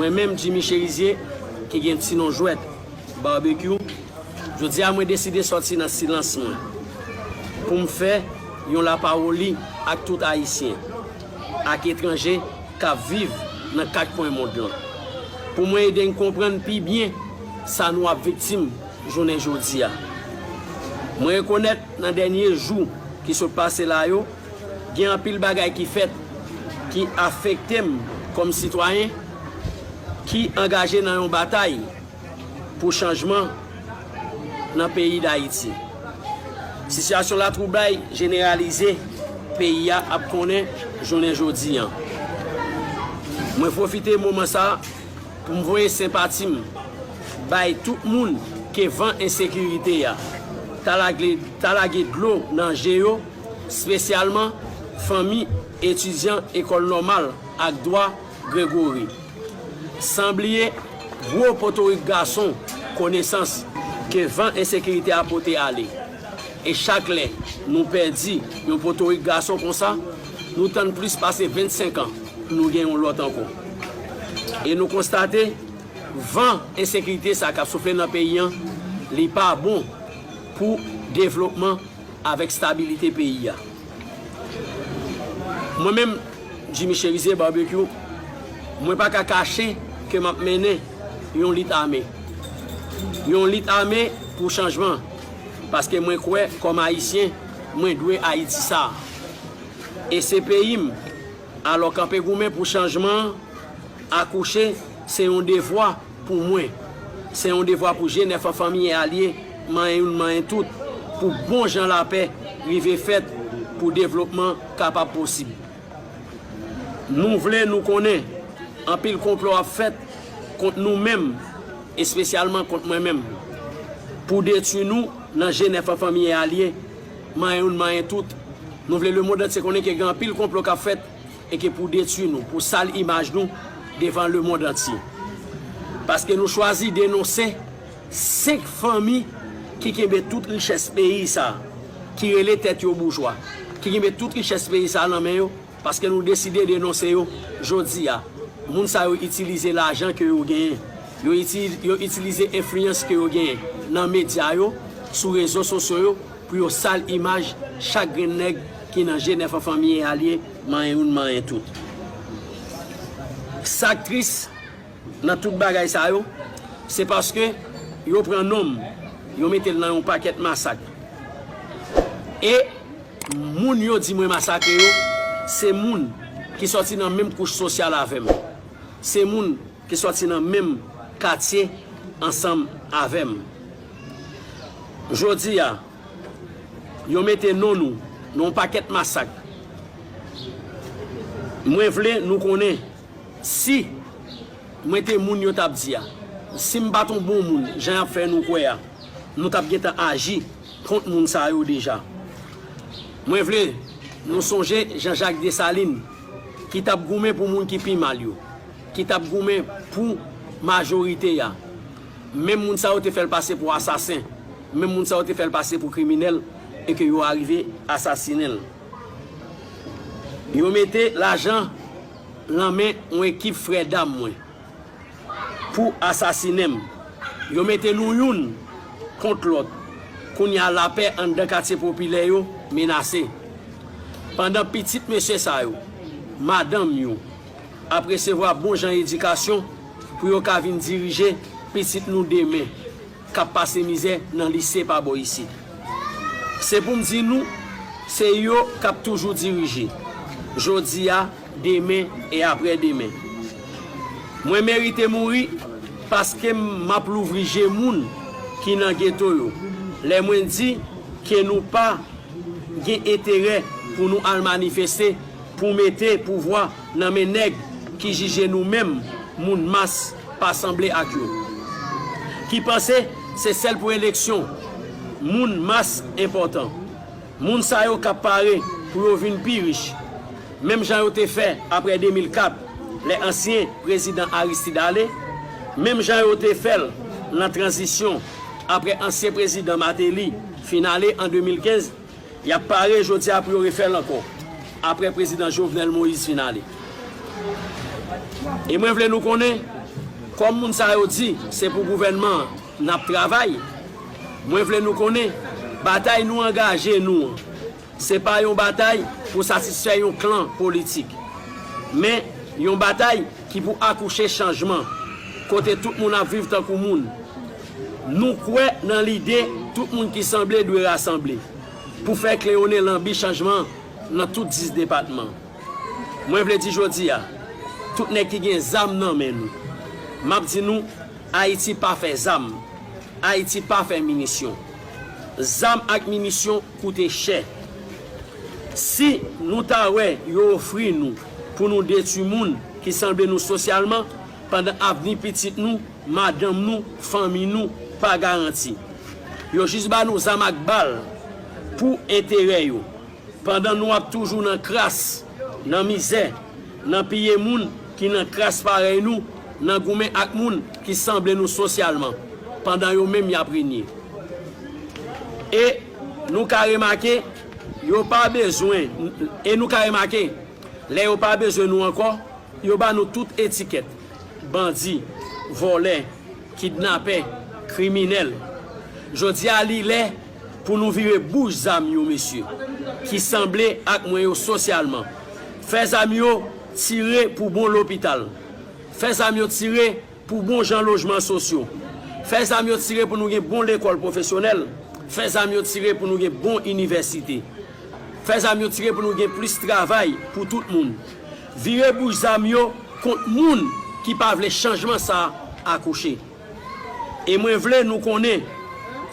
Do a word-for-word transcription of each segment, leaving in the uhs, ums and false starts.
Mwen menm, Jimmy Cherizier, ki gen ti non jwèt, Barbecue, jodi a mwen deside sòti nan silans mwen pou m fè yon lapawoli ak tout Ayisyen, ak etranje k ap viv nan kat kwen mond lan, pou mwen ede n konprann pi byen sa nou ap viktim jounen jodi a. Mwen rekonèt nan dènye jou ki sot pase la yo, gen anpil bagay ki fèt ki afekte m kòm sitwayen ki angaje nan yon batay pou chanjman nan peyi Dayiti. Sitiyasyon latwoublay jeneralize peyi a ap konnen jounen jodi a. Mwen pwofite moman sa a pou m voye senpati m bay tout moun ke van ensekirite a ta lage, ta lage dlo nan je yo, espesyalman fanmi etidyan Ekòl Nòmal ak Dwa Gregory. San bliye gwo potorik gason konesans ke van ensekirite a pote ale. E chak lè nou pèdi yon potorik gason konsa, nou tann plis pase vennsenk an pou nou gen yon lòt ankò. E nou konstate van ensekirite sa k ap soufle nan peyi an, li pa bon pou devlopman avèk stabilite peyi a. Mwen menm, Jimmy Cherizier Barbecue, mwen pa ka kache ke m ap mennen yon lit ame. Yon lit ame pou chanjman, paske mwen kwè kòm Ayisyen, mwen dwe Ayiti sa. E se peyi m. Alò kanpe goumen pou chanjman an, akouche, se yon devwa pou mwen. Se yon devwa pou G nèf an fanmi e alye, manyen youn, manyen tout, pou bon jan lapè rive fèt, pou devlopman kapab posib. Nou vle nou konnen, anpil konplo ap fèt kont nou menm, espesyalman kont mwen menm, pou detwi nou nan G nèf an fanmi e alye, manyen youn, manyen tout. Nou vle lemonn antye konnen ke gen anpil konplo k ap fèt e ke pou detwi nou, pou sal imaj nou devan lemonn antye. Paske nou chwazi denonse senk fanmi ki kenbe tout richès peyi sa, ki rele tèt yo boujwa, ki kenbe tout richès peyi sa nan men yo, paske nou deside denonse yo jodi a. Moun sa yo itilize lajan ke yo genyen. Yo iti-, yo itilize enfliyans ke yo genyen nan medya yo, sou rezo sosyo yo, pou yo sal imaj chak grenn nèg ki nan G nèf an fanmi e alye, manyen youn, manyen tout. Sa k tris nan tout bagay sa yo, se paske yo pran non m, yo mete l nan yon pakèt masak. E moun yo di mwen masakre yo, se moun ki sòti nan menm kouch sosyal avè m. Se moun ki sòti nan menm katye ansanm avè m. Jodi a, yo mete non nou nan yon pakèt masak. Mwen vle nou konnen, si mwen te moun yo t ap di a, si m pa t yon bon moun, jan y ap fè nou kwè a, nou t ap gentan aji kont moun sa yo deja. Mwen vle nou sonje Jean Jacques Dessalines, ki t ap goumen pou moun ki pi mal yo, ki t ap goumen pou majorite a. Menm moun sa yo te fè l pase pou asasen, menm moun sa yo te fè l pase pou kriminèl, e ke yo arive asasinen l. Yo mete lajan nan men yon ekip frè dam mwen pou asasinen m. Yo mete nou youn kont lòt. Kounye a, lapè anndan katye popilè yo menase. Pandan pitit mesye sa yo, madanm yo, ap resevwa bon jan edikasyon pou yo ka vin dirije pitit nou demen k ap pase mizè nan lise pa bò isit. Se pou m di nou, se yo k ap toujou dirije, jodi a, demen e aprè demen. Mwen merite mouri paske m ap louvri je moun ki nan geto yo lè mwen di ke nou pa gen enterè pou nou al manifeste pou mete pouvwa nan men nèg ki jije nou menm, moun mas, pa sanble ak yo, ki panse se sèl pou eleksyon moun mas enpòtan. Moun sa yo k ap pare pou yo vin pi rich, menm jan yo te fè aprè de mil kat, lè ansyen prezidan Aristide ale, menm jan yo te fè l nan tranzisyon aprè ansyen prezidan Martelly fin ale an de mil kenz, y ap pare jodi a pou yo refè l ankò, aprè prezidan Jovenel Moïse fin ale. E mwen vle nou konnen, Kòm moun sa yo di se pou gouvènman an n ap travay, mwen vle nou konnen batay nou angaje nou an, se pa yon batay pou satisfè yon klan politik, men yon batay ki pou akouche chanjman, kote tout moun ap viv tankou moun. Nou kwè nan lide tout moun ki sanble dwe rasanble pou fè kleyonnen lanbi chanjman nan tout dis depatman. Mwen vle di jodi a, tout nèg ki gen zam nan men nou, m ap di nou, Ayiti pa fè zam, Ayiti pa fè minisyon. Zam ak minisyon koute chè. Si nou ta wè yo ofri nou pou nou detwi moun ki sanble nou sosyalman, pandan avni pitit nou, madanm nou, fanmi nou pa garanti. Yo jis ba nou zam ak bal pou enterè yo, pandan nou ap toujou nan kras, nan mizè, nan piye moun ki nan kras parèy nou, nan goumen ak moun ki sanble nou sosyalman, pandan yo menm y ap renye. E nou ka remake, yo pa bezwen, e nou ka remake, lè yo pa bezwen nou ankò, yo ba nou tout etikèt, bandi, vòlè, kidnapè, kriminèl. Jodi a, li lè pou nou vire bouch zam yo, mesye, ki sanble ak mwen yo sosyalman. Fè zam yo tire pou bon lopital. Fè zam yo tire pou bon jan lojman sosyo. Fè zam yo tire pou nou gen bon lekòl pwofesyonèl. Fè zam yo tire pou nou gen bon inivèsite. Fè zam yo tire pou nou gen plis travay pou tout moun. Vire bouch zam yo kont moun ki pa vle chanjman sa a akouche. E mwen vle nou konnen,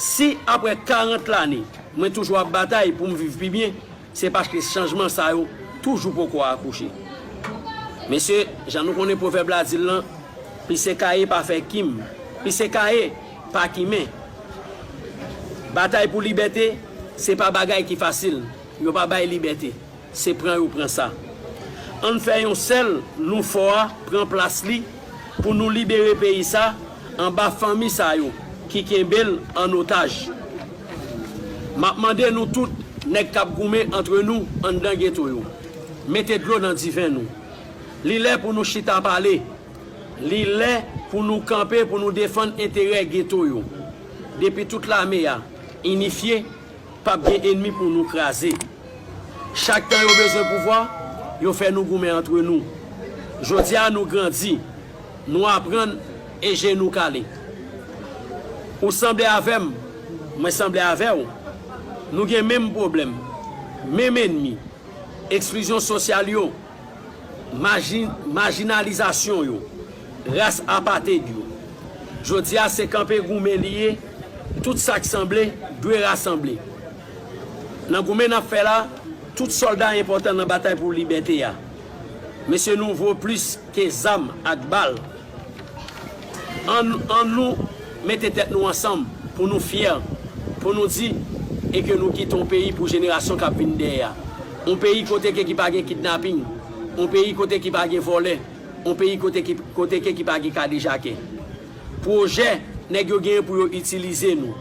si apre karant lane, mwen toujou ap batay pou m viv pi byen, se paske chanjman sa yo toujou poko akouche. Mesye, jan nou konnen pwovèb la di l lan, pise kaye pa fè kim, pise kaye pa kimen. Batay pou libète, se pa bagay ki fasil. Yo pa bay libète, se pran yo pran sa. Ann fè yon sèl, nou fò a pran plas li pou nou libere peyi sa anba fanmi sa yo ki kenbe l an otaj. M ap mande nou tout, nèg k ap goumen antre nou anndan geto yo, mete dlo nan diven nou. Li lè pou nou chita pale. Li lè pou nou kanpe pou nou defann enterè geto yo. Depi tout lame a inifye, p ap gen ènmi pou nou kraze. Chak tan yo bezwen pouvwa, yo fè nou goumen antre nou. Jodi a nou grandi, nou aprann e je nou kale. Ou sanble avè m, mwen sanble avè w. Nou gen menm pwoblèm, menm ènmi, eksklizyon sosyal yo, maji-, majinalizasyon yo, ras apated yo. Jodi a se kanpe goumen li ye, tout sa k sanble dwe rasanble. Nan goumen n ap fè la, tout sòlda enpòtan nan batay pou libète a. Mesye, nou vo plis ke zam ak bal. Ann, ann nou mete tèt nou ansanm pou nou fyè, pou nou di e ke nou kite yon peyi pou jenerasyon k ap vin dèyè a. Yon peyi kote ke ki pa gen kidnaping, yon peyi kote ki pa gen vòlè, yon peyi kote ki, kote ke ki pa gen kadejake. Pwojè nèg yo genyen pou yo itilize nou,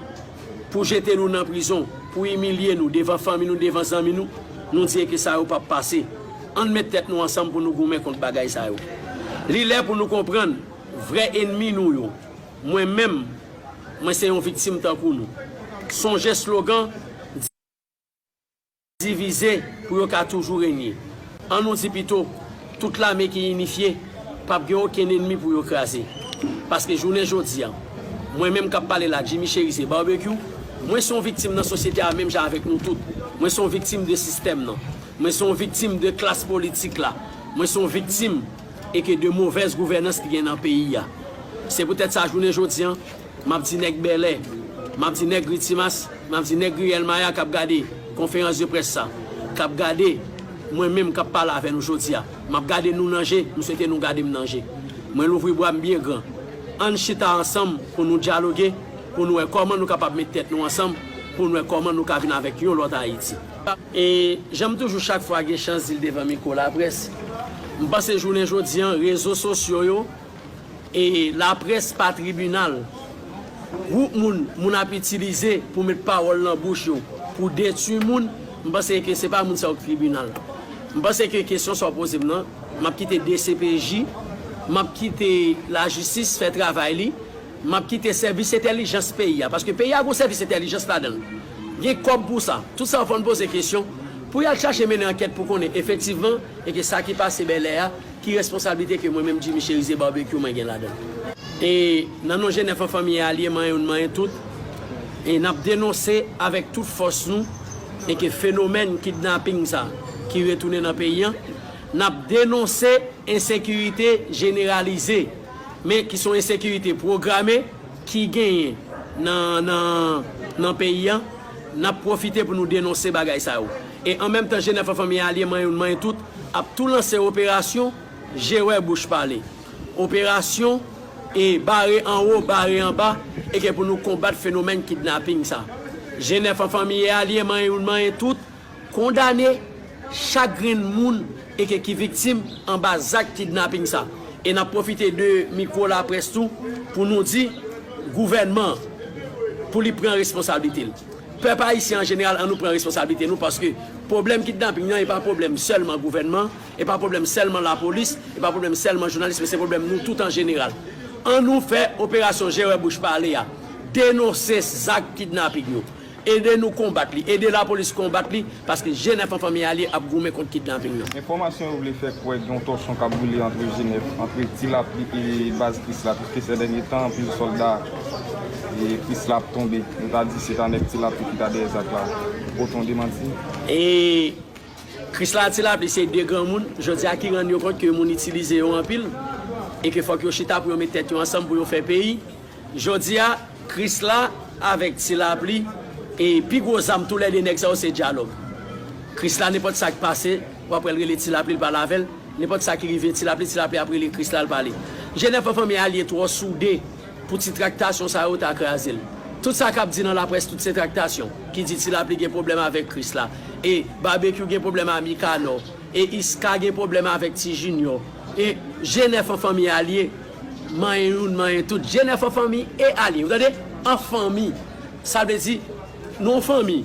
pou jete nou nan prizon, pou imilye nou devan fanmi nou, devan zanmi nou, nou di e ke sa yo p ap pase. Ann met tèt nou ansanm pou nou goumen kont bagay sa yo. Li lè pou nou konprann vrè ènmi nou yo. Mwen menm, mwen se yon viktim tankou nou. Sonje slogan divize pou yo ka toujou renye. An nou di pito, tout lame ki inifye p ap gen okenn ènmi pou yo kraze. Paske jounen jodi a, mwen menm k ap pale la, Jimmy Chérizier Barbecue, mwen se yon viktim nan sosyete a menm jan avèk nou tout. Mwen se yon viktim de sistèm nan. Mwen se yon viktim de klas politik la. Mwen se yon viktim e ke de movèz gouvènans ki gen nan peyi a. Se poutèt sa jounen jodi a, m ap di nèg Bèlè, m ap di nèg Ritimas, m ap di nèg Riyèl Maya k ap gade konferans de près sa, k ap gade mwen menm k ap pale avè nou jodi a. M ap gade nou nan je, m swete nou gade m nan je. Mwen louvri bra m byen gran. Ann chita ansanm pou nou dyaloge, pou nou wè kòman nou kapab met tèt nou ansanm, pou nou wè kòman nou ka vin avèk yon lòt Ayiti. E jan m toujou chak fwa gen chans di l devan mikwo laprès, m panse jounen jodi a, rezo sosyo yo, e laprès pa tribinal. Gwoup moun, moun ap itilize pou met pawòl nan bouch yo, pou detwi moun, m panse ke se pa moun sa yo k tribinal. M panse ke kesyon sa w poze m nan, m ap kite D C P J M ap kite lajistis fè travay li. M ap kite sèvis entèlijans peyi a, paske peyi a gon sèvis entèlijans ladan l. Gen kòb pou sa. Tout sa yo fò n poze kesyon pou y al chache mennen ankèt pou konnen efektivman e ke sa ki pase Bèlè a, ki responsablite ke mwen menm Jimmy Chérizier Barbecue mwen gen ladan l. E nan non G nèf an fanmi e alye, manyen youn, manyen tout, e n ap denonse avèk tout fòs nou e ke fenomèn kidnaping sa ki retounen nan peyi an, n ap denonse ensekirite jeneralize, men ki se yon ensekirite pwograme ki genyen nan, nan, nan peyi an. N ap pwofite pou nou denonse bagay sa yo. E an menm tan, G nèf an fanmi e alye, manyen youn, manyen tout, ap tou lanse operasyon Jewè Bouch Pale. Operasyon e bare anwo, bare anba, e ke pou nou konbat fenomèn kidnaping sa. G nèf an fanmi e alye, manyen youn, manyen tout, kondane chak grenn moun e ke ki viktim anba zak kidnaping sa. E n ap pwofite de mikwo laprès tou pou nou di gouvènman an pou li pran responsablite l. Pèp ayisyen an jeneral, ann nou pran responsablite nou, paske pwoblèm kidnaping nan e pa pwoblèm sèlman gouvènman, e pa pwoblèm sèlman lapolis, e pa pwoblèm sèlman jounalis, men se pwoblèm nou tout an jeneral. Ann nou fè operasyon Jewè Bouch Pale a, denonse zak kidnaping yo. Ede nou konbat li, ede lapolis konbat li, paske G nèf an fanmi e alye ap goumen kont kidnaping nan. Enfòmasyon yo vle fè kwè gen yon tòchon k ap boule antre G nèf, antre Ti Lapli e baz Krisla, piske sè dènye tan, anpil sòlda e Krisla ap tonbe. Nou ta di se ta nèg Ti Lapli ki ta dèyè zak la. Ou pote yon demanti? E Krisla, Ti Lapli se de granmoun, jodi a, ki rann yo kont ke moun itilize yo anpil e ke fòk yo chita pou yo met tèt yo ansanm pou yo fè peyi. Jodi a, Krisla avèk Ti Lapli, e pi gwo zam toulède nèg sa yo se dyalòg. Krisla, nenpòt sa k pase, w ap wè l rele Ti Lapli, l pale avè l. Nenpòt sa ki rive Ti Lapli, Ti Lapli ap rele Krisla, l pale. G nèf an fanmi e alye twò soude pou ti traktasyon sa yo ta kraze l. Tout sa k ap di nan laprès, tout se traktasyon, ki di Ti Lapli gen pwoblèm avèk Krisla. E Babekyou gen pwoblèm a Mikanò. E Iska gen pwoblèm avèk Ti Jinyò. E G nèf an fanmi e alye, manyen youn, manyen tout. G nèf an fanmi e alye. Ou tande? An fanmi. Sa vle di, nou an fanmi.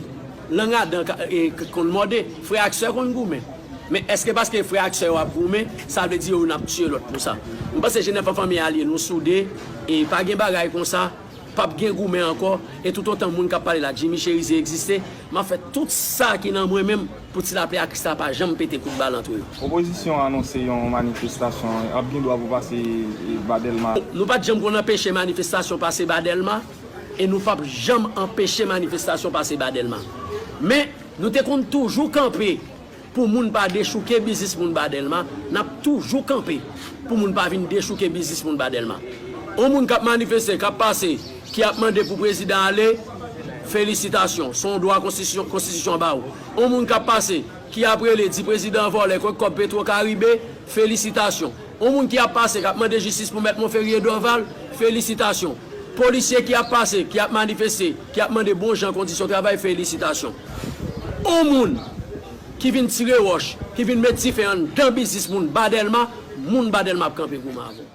Lang adan ka, e, k-, konn mòde. Frè ak sè konn goumen. Men èske paske frè ak sè yo ap goumen, sa vle di yo youn ap tiye lòt pou sa? M panse G nèf an fanmi e alye, nou soude. E pa gen bagay konsa. P ap gen goumen ankò, e toutotan moun k ap pale la, Jimmy Chérizier egziste, m ap fè tout sa ki nan mwen menm pou Ti Lapli ak Krisla pa janm pete kout bal antre yo. Opozisyon an anonse yon manifestasyon, ap gen dwa pou pase, e, ba Dèlma. Nou pa t janm konn anpeche manifestasyon pase ba Dèlma, e nou p ap janm anpeche manifestasyon pase ba Dèlma. Men, nou te konn toujou kanpe pou moun pa dechouke biznis moun ba Dèlma, n ap toujou kanpe pou moun pa vin dechouke biznis moun ba Dèlma. On moun k ap manifeste, k ap pase, ki ap mande pou prezidan ale, felisitasyon, se yon dwa konstitisyon, konstitisyon an ba ou. On moun k ap pase, ki ap rele, di prezidan an vòlè, kwèk kòb Petro Caribe, felisitasyon. On moun ki ap pase, k ap mande jistis pou Mèt Monferrier Dorval, felisitasyon. Polisye ki ap pase, ki ap manifeste, ki ap mande bon jan kondisyon travay, felisitasyon. On moun ki vin tire wòch, ki vin met dife anndan biznis moun ba Dèlma, moun ba Dèlma ap kanpe goumen avè w.